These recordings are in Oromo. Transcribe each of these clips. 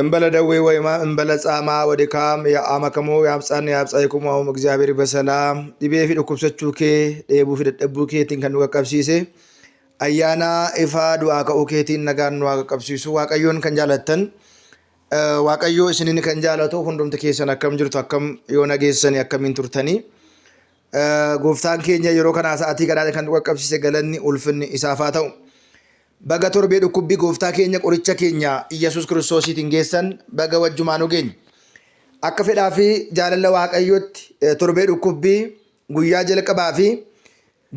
እንበለ ደዌ ወሕማም እንበለ ጻማ ወድካም ያአመከሞ ያብጻን ያብጻይኩሙ አሁም እግዚአብሔር በሰላም dhibee fi dhukkubsachuu kee dheebuu fi dadhabuu keetiin kan nu qaqqabsiise ayyaana ifaa du'aa ka'uu keetiin nagaan nu haa qaqqabsiisu. Waaqayyoon kan jaalattan, Waaqayyoo isiniin kan jaalatu hundumti keessan akkam jirtu? Akkam yoo nageessanii? Akkamiin turtanii? Gooftaan keenya yeroo kanaa sa'aatii kanaa kan nu qaqqabsiise galanni ulfinni isaaf haa ta'u. Baga torbee dhukkubbii gooftaa keenya qoricha keenya Iyyasuus Kiristoosiitiin geessan, baga wajjumaa nu geenye. Akka fedhaa fi jaalala Waaqayyootti torbee dhukkubbii guyyaa jalqabaa fi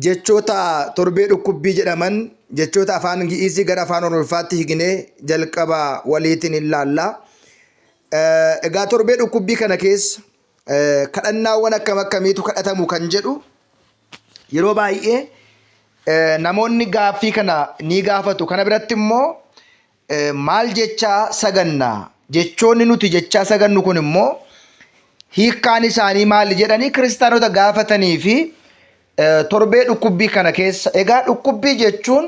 jechoota torbee dhukkubbii jedhaman, jechoota afaan Gi'iizii gara afaan Oromoffaatti hiiknee jalqaba waliitiin ilaalla. Egaa torbee dhukkubbii kana keessa kadhannaawwan akkam akkamiitu kadhatamu kan jedhu yeroo baay'ee namoonni gaaffii kana ni gaafatu. Kana biratti immoo maal jechaa saganna? Jechoonni nuti jechaa sagannu kun immoo hiikkaan isaanii maali jedhanii kiristaanota gaafatanii fi torbee dhukkubbii kana keessa, egaa dhukkubbii jechuun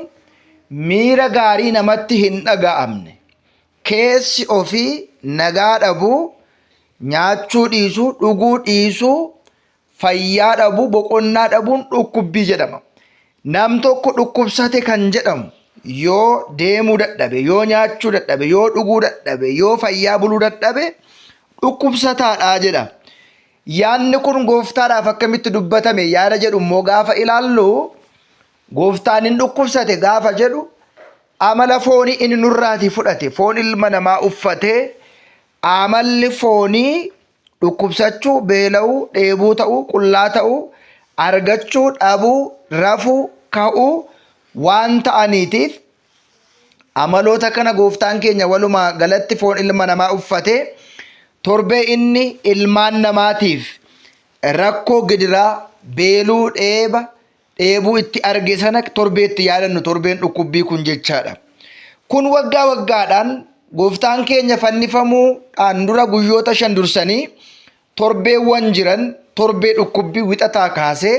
miira gaarii namatti hin dhaga'amne, keessi ofii nagaa dhabuu, nyaachuu dhiisuu, dhuguu dhiisuu, fayyaa dhabuu, boqonnaa dhabuun dhukkubbii jedhama. Nam tokko dhukkubsate kan jedhamu yoo deemuu dadhabe, yoo nyaachuu dadhabe, yoo dhuguu dadhabe, yoo fayyaa buluu dadhabe dhukkubsataadha jedha. Yaadni kun gooftaadhaaf akkamitti dubbatame yaada jedhu immoo gaafa ilaallu, gooftaan hin dhukkubsate gaafa jedhu amala foonii inni nurraatii fudhate, foon ilma namaa uffatee, amalli foonii dhukkubsachuu, beela'uu, dheebuu ta'uu, qullaa ta'uu, argachuu, dhabuu, rafuu, ka'uu waan ta'aniitiif amaloota kana gooftaan keenya walumaa galatti foon ilma namaa uffatee torbee inni ilmaan namaatiif rakkoo gidiraa, beeluu, dheeba, dheebuu itti arge sana torbeetti yaadannu torbeen dhukkubbii kun jechaadha. Kun waggaa waggaadhaan gooftaan keenya fannifamuudhaan dura guyyoota 5 dursanii torbeewwan jiran torbee dhukkubbii wixataa kaasee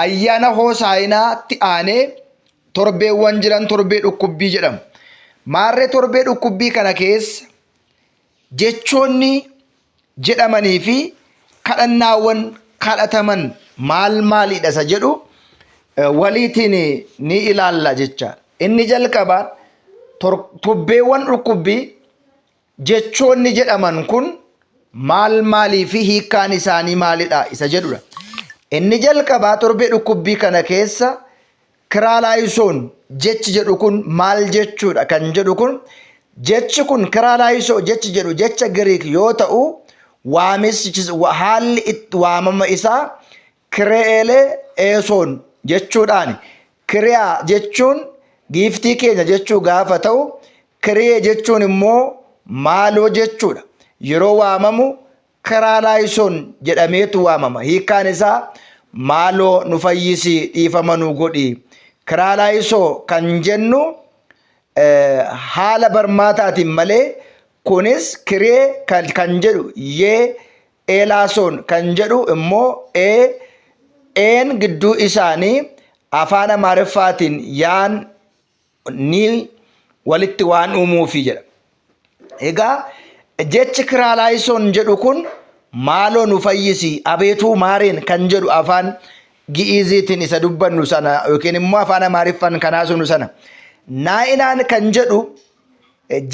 ayyaana hoosaayinaatti aanee torbeewwan jiran torbee dhukkubbii jedhamu. Maarree torbee dhukkubbii kana keessa jechoonni jedhamanii fi kadhannaawwan kadhataman maal maalidha isa jedhu waliitiin ni ilaalla jecha. Inni jalqabaan torbeewwan dhukkubbii jechoonni jedhaman kun maal maalii fi hiikkaan isaanii maalidha isa jedhudha. Inni jalqabaa torbee dhukkubbii kana keessa kiraalaayisoon jechi jedhu kun maal jechuudha kan jedhu kun, jechi kun kiraalaayisoo jechi jedhu jecha Giriik yoo ta'u, waamichi haalli itti waamama isaa kireelee eesoon jechuudhaani. Kiriyaa jechuun giiftii keenya jechuu gaafa ta'u, kiriyee jechuun immoo maaloo jechuudha. Yeroo waamamu kiraalaayisoon jedhameetu waamama. Hiikkaan isaa maaloo nu fayyisi, dhiifama nu godhi. Kiraalaayisoo kan jennu haala barmaataatiin malee kunis kiree kan jedhu yee eelaasoon kan jedhu immoo ee een gidduu isaanii afaan Amaariffaatiin yaan ni walitti waan uumuufi jedha. Egaa jechi kiraalaayisoon jedhu kun maaloo nu fayyisi, abeetuu maareen kan jedhu afaan Gi'iiziitiin isa dubbannu sana yookiin immoo afaan Amaariffaan kan haasofnu sana. Naa'inaan kan jedhu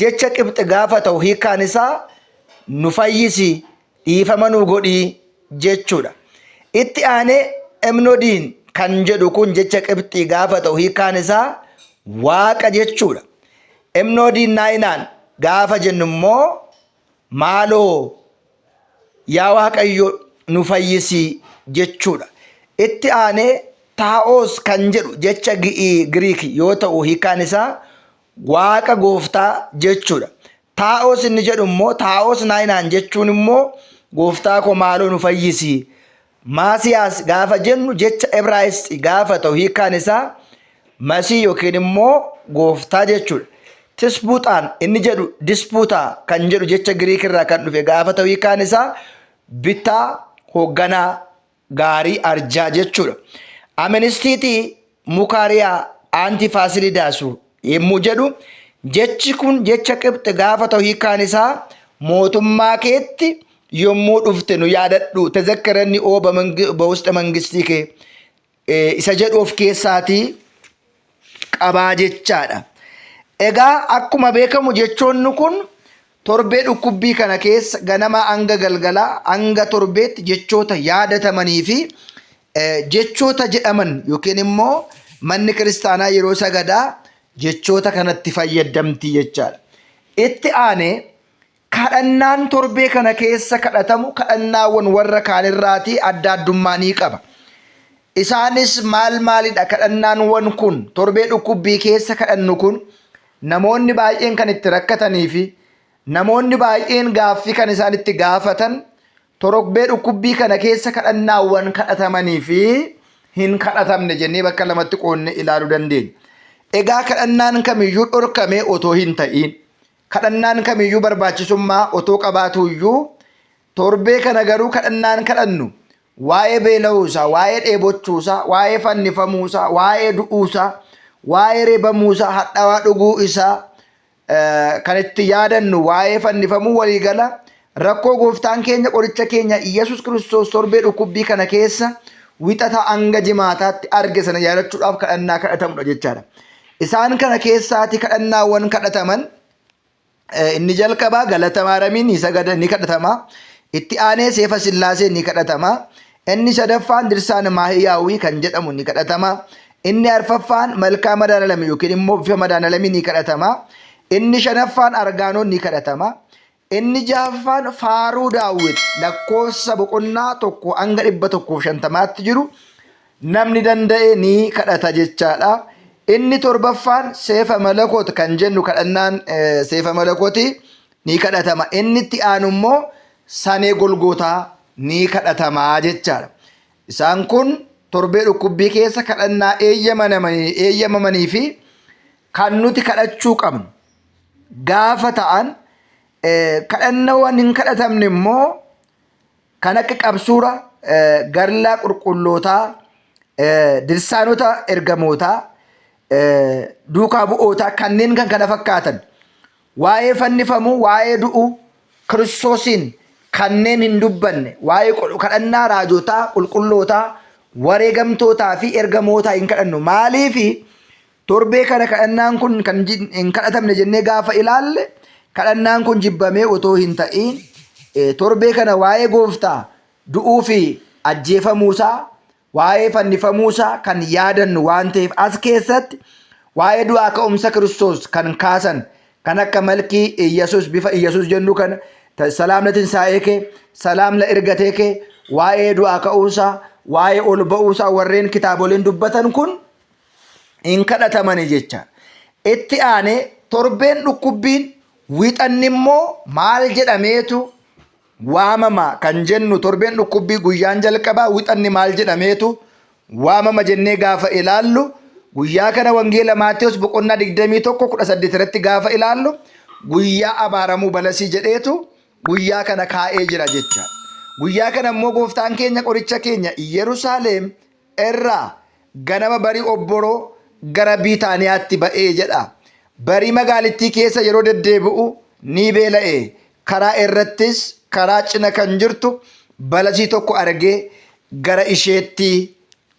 jecha Qibxi gaafa ta'u hiikkaan isaa nu fayyisi, dhiifama nu godhi jechuudha. Itti aanee Emnodiin kan jedhu kun jecha Qibxii gaafa ta'u hiikkaan isaa waaqa jechuudha. Emnoodiin naa'inaan gaafa jennu immoo maaloo yaa Waaqayyo nu fayyisi jechuudha. Itti aanee taa'oos kan jedhu jecha Giriik yoo ta'u hiikkaan isaa waaqa gooftaa jechuudha. Taa'oos inni jedhu immoo taa'oos naayinaan jechuun immoo gooftaa koo maaloo nu fayyisi. Maasiyaas gaafa jennu jecha Ibraayisxi gaafa ta'u hiikkaan isaa Masii yookiin immoo gooftaa jechuudha. Tisbuuxaan inni jedhu dispuutaa kan jedhu jecha Giriik irraa kan dhufe gaafa ta'u hiikkaan isaa bittaa, hoogganaa, gaarii, arjaa jechuudha. Aministiitii Mukaariyaa Aantii Faasiliidaasu yommuu jedhu Jechi kun jecha Qibxi gaafa ta'u hiikaan isaa mootummaa keetti yommuu dhufte nu yaadadhu tezekkerenni oo bawusta mangistii kee isa jedhu of keessaatii qabaa jechaadha. Egaa akkuma beekamu jechoonni kun torbee dhukkubbii kana keessa ganamaa hanga galgalaa hanga torbeetti jechoota yaadatamanii fi jechoota jedhaman yookiin immoo manni kiristaanaa yeroo sagadaa jechoota kanatti fayyadamti jechaadha. Itti aanee kadhannaan torbee kana keessa kadhatamu kadhannaawwan warra kaanirraatii adda addummaa ni qaba. Isaanis maal maalidha kadhannaanwan kun torbee dhukkubbii keessa kadhannu kun namoonni baay'een kan itti rakkatanii fi namoonni baay'een gaaffii kan isaan itti gaafatan torbee dhukkubbii kana keessa kadhannaawwan kadhatamanii fi hin kadhatamne jennee bakka lamatti qoodne ilaaluu dandeenya. Egaa kadhannaan kamiyyuu dhorkamee otoo hin ta'iin kadhannaan kamiyyuu barbaachisummaa otoo qabaatu iyyuu torbee kana garuu kadhannaan kadhannu waa'ee beela'uusaa, waa'ee dheebochuusaa, waa'ee fannifamuusaa, waa'ee du'uusaa, waa'ee reebamuusaa, hadhaawaa dhuguu isaa kan itti yaadannu waa'ee fannifamuu waliigala rakkoo gooftaan keenya qoricha keenya Iyyasuus Kiristoos torbee dhukkubbii kana keessa wixata hanga jimaataatti arge sana yaadachuudhaaf kadhannaa kadhatamudha jechaadha. Isaan kana keessaati kadhannaawwan kadhataman inni jalqabaa galata maaramiin ni sagada ni kadhatama. Itti aanee seefa sillaasee ni kadhatama. Inni sadaffaan dirsaan maahiyaawii kan jedhamu ni kadhatama. Inni arfaffaan malkaa madaanalamii yookiin immoo bifa madaanalamii ni kadhatama. Inni shanaffaan argaanoon ni kadhatama. Inni jahaffaan faaruu daawwit lakkoofsa boqonnaa 1 hanga 150tti jiru namni danda'e ni kadhata jechaadha. Inni torbaffaan seefa malakoot kan jennu kadhannaan seefa malakooti ni kadhatama. Inni itti aanu immoo sanee golgootaa ni kadhatama jechaadha. Isaan kun torbee dhukkubbii keessa kadhannaa eeyyamamanii fi kan nuti kadhachuu qabnu gaafa ta'an kadhannaawwan hin kadhatamne immoo kan akka qabsuura garlaa qulqullootaa dirsaanota ergamootaa duukaa bu'ootaa kanneen kan kana fakkaatan waa'ee fannifamuu waa'ee du'uu kiristoosiin kanneen hin dubbanne waa'ee kadhannaa raajotaa qulqullootaa wareegamtootaa fi ergamootaa hin kadhannu maaliifi Torbee kana kadhannaan kun kan hin kadhatamne jennee gaafa ilaalle kadhannaan kun jibbamee otoo hin ta'iin torbee kana waa'ee gooftaa du'uu fi ajjeefamuusaa waa'ee fannifamuusaa kan yaadannu waan ta'eef as keessatti waa'ee du'aa ka'umsa Kiristoos kan kaasan kan akka malkii Iyyasuus bifa Iyyasuus jennu kana salaam la tinsaa'ee kee salaam la ergatee kee waa'ee du'aa ka'uusaa waa'ee ol ba'uusaa warreen kitaaboleen dubbatan kun hin kadhatamani jecha. Itti aanee torbeen dhukkubbiin wixanni immoo maal jedhameetu waamama kan jennu torbeen dhukkubbii guyyaan jalqabaa wixanni maal jedhameetu waamama jennee gaafa ilaallu guyyaa kana wangeela Maatewos boqonnaa 21 18 irratti gaafa ilaallu guyyaa abaaramuu balasii jedheetu guyyaa kana kaa'ee jira jecha. Guyyaa kana immoo gooftaan keenya qoricha keenya Yerusaalem irraa ganama barii obboroo gara Biitaaniyaatti ba'ee jedha. Barii magaalittii keessa yeroo deddeebi'u ni beela'e. Karaa irrattis karaa cina kan jirtu balasii tokko argee gara isheetti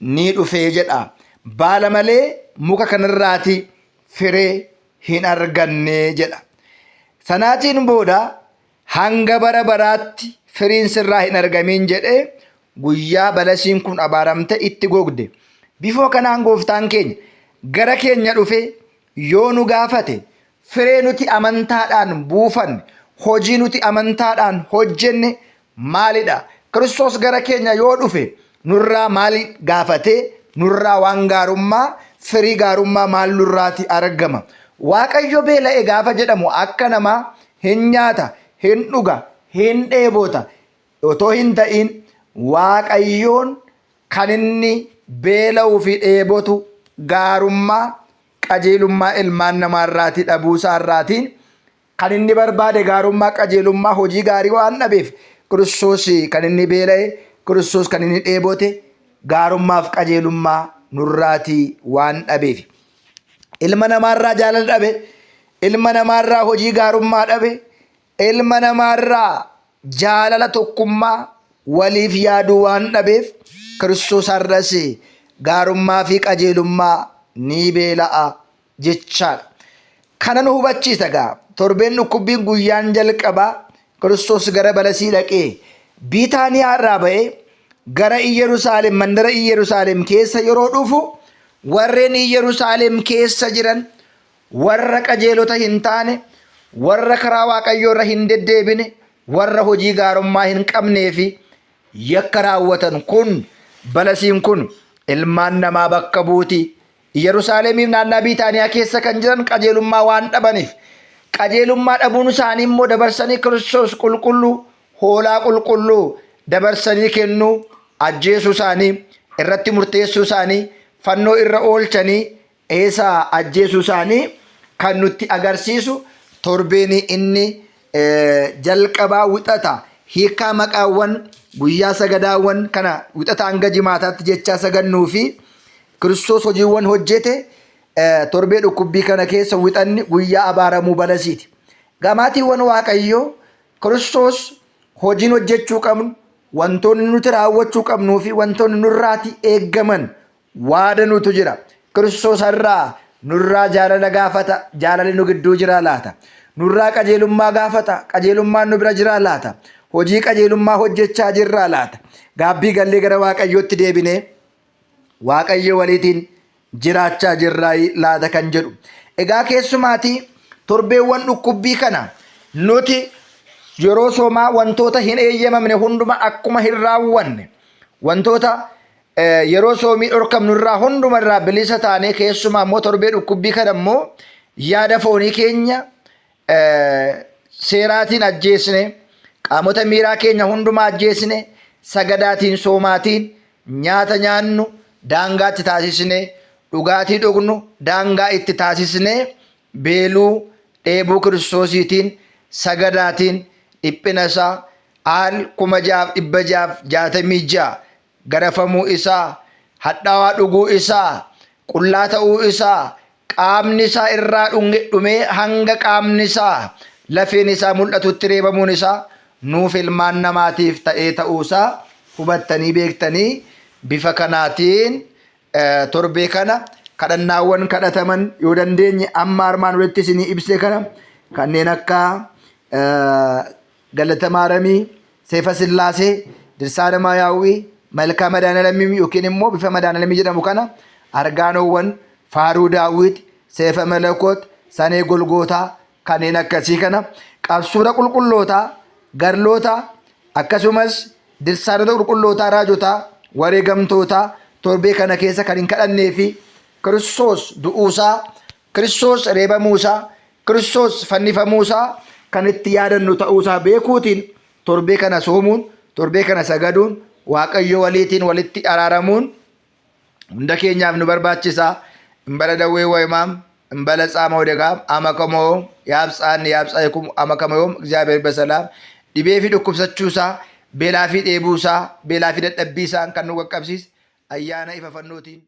ni dhufee jedha. Baala malee muka kanarraati firee hin arganne jedha. Sanaatiin booda hanga bara baraatti firiin sirraa hin argamiin jedhee guyyaa balasiin kun abaaramte itti gogde. Bifoo kanaan gooftaan keenya gara keenya dhufee yoo nu gaafate firee nuti amantaadhaan buufanne hojii nuti amantaadhaan hojjenne maalidha? Kiristoos gara keenya yoo dhufe nurraa maal gaafatee nurraa waan gaarummaa firii gaarummaa maal nurraati argama? Waaqayyo beela'e gaafa jedhamu akka namaa hin nyaata, hin dhuga, hin dheebota otoo hin ta'iin Waaqayyoon kan inni beela'uu fi dheebotu gaarummaa qajeelummaa ilmaan namaarraatii dhabuusaarraatiin kan inni barbaade gaarummaa qajeelummaa hojii gaarii waan dhabeef Kiristoos kan inni beela'e Kiristoos kan inni dheebote gaarummaaf qajeelummaa nurraatii waan dhabeef. Ilma namaarraa jaalala dhabe Ilma namaarraa hojii gaarummaa dhabe, ilma namaarraa jaalala tokkummaa waliif yaaduu waan dhabeef Kiristoos har'as gaarummaa fi qajeelummaa ni beela'a jechaadha. Kana nu hubachiisa egaa torbeen dhukkubbiin guyyaan jalqabaa Kiristoos gara balasii dhaqee Biitaaniyaa irraa ba'ee gara Iyyerusaalem mandara Iyyerusaalem keessa yeroo dhufu warreen Iyyerusaalem keessa jiran warra qajeelota hin taane, warra karaa Waaqayyoo irra hin deddeebine, warra hojii gaarummaa hin qabnee fi yakka raawwatan kun balasiin kun ilmaan namaa bakka buuti. Yerusaalemiif naannaa Biitaaniyaa keessa kan jiran qajeelummaa waan dhabaniif qajeelummaa dhabuun isaanii immoo dabarsanii Kiristoos qulqulluu hoolaa qulqulluu dabarsanii kennuu ajjeesuu isaanii irratti murteessuu isaanii fannoo irra oolchanii Eesaa ajjeesuu isaanii kan nutti agarsiisu torbeen inni jalqabaa wixata hiikkaa maqaawwan guyyaa sagadaawwan kana wixata hanga jimaataatti jechaa sagannuu fi Kiristoos hojiiwwan hojjete torbee dhukkubbii kana keessa wixanni guyyaa abaaramuu balasiiti. Gamaatiiwwan Waaqayyoo Kiristoos hojiin hojjechuu qabnu wantoonni nuti raawwachuu qabnuu fi wantoonni nurraati eeggaman Waa danuutu jira. Kiristoos har'aa nurraa jaalala gaafata, jaalalli nu gidduu jiraa laata? Nurraa qajeelummaa gaafata, qajeelummaan nu bira jiraa laata? Hojii qajeelummaa hojjechaa jirraa laata? Gaabbii gallee gara Waaqayyootti deebinee Waaqayyo waliitiin jiraachaa jirraa laata kan jedhu. Egaa keessumaatii torbeewwan dhukkubbii kana nuti yeroo soomaa wantoota hin eeyyamamne hunduma akkuma hin raawwanne wantoota Yeroo soomii dhorkamnu irraa hunduma irraa bilisa taanee keessumaa immoo torbee dhukkubbii kana immoo yaada foonii keenya seeraatiin ajjeesne qaamota miiraa keenya hundumaa ajjeesne sagadaatiin soomaatiin nyaata nyaannu daangaa itti taasisne dhugaatii dhugnu daangaa itti taasisne beeluu dheebuu kiristoosiitiin sagadaatiin dhiphina isaa al 6666 garafamuu isaa, hadhaawaa dhuguu isaa, qullaa ta'uu isaa, qaamni isaa irraa dhumee hanga qaamni isaa lafeen isaa mul'atutti reebamuun isaa nuuf ilmaan namaatiif ta'ee ta'uu isaa hubattanii beektanii bifa kanaatiin torbee kana kadhannaawwan kadhataman yoo dandeenye amma armaan olitti isinii ibse kana kanneen akka Galata Maaramii, Seefa Sillaasee, Dirsaana Maayaawwii, Malkaa Madaanalamii yookiin immoo bifa Madaanalamii jedhamu kana Argaanoowwan, Faaruu Daawwit, Seefa Malakoot, Sanee Golgootaa kanneen akkasii kana qabsuura qulqullootaa, garloota akkasumas dirsaanota qulqullootaa raajotaa, wareegamtootaa torbee kana keessa kan hin kadhannee fi Kiristoos du'uusaa, Kiristoos reebamuusaa, Kiristoos fannifamuusaa kan itti yaadannu ta'uusaa beekuutiin torbee kana soomuun, torbee kana sagaduun, Waaqayyo waliitiin walitti araaramuun hunda keenyaaf nu barbaachisa. Imbala dawwee wayimaam, imbala tsaama ወደጋም አመከሞም ያብጻን ያብጻይኩም አመከመዮም እግዚአብሔር በሰላም dhibee fi dhukkubsachuusaa beelaa fi dheebuusaa beelaa fi dadhabbiisaan kan nu qaqqabsiise ayyaana ifa fannootiin.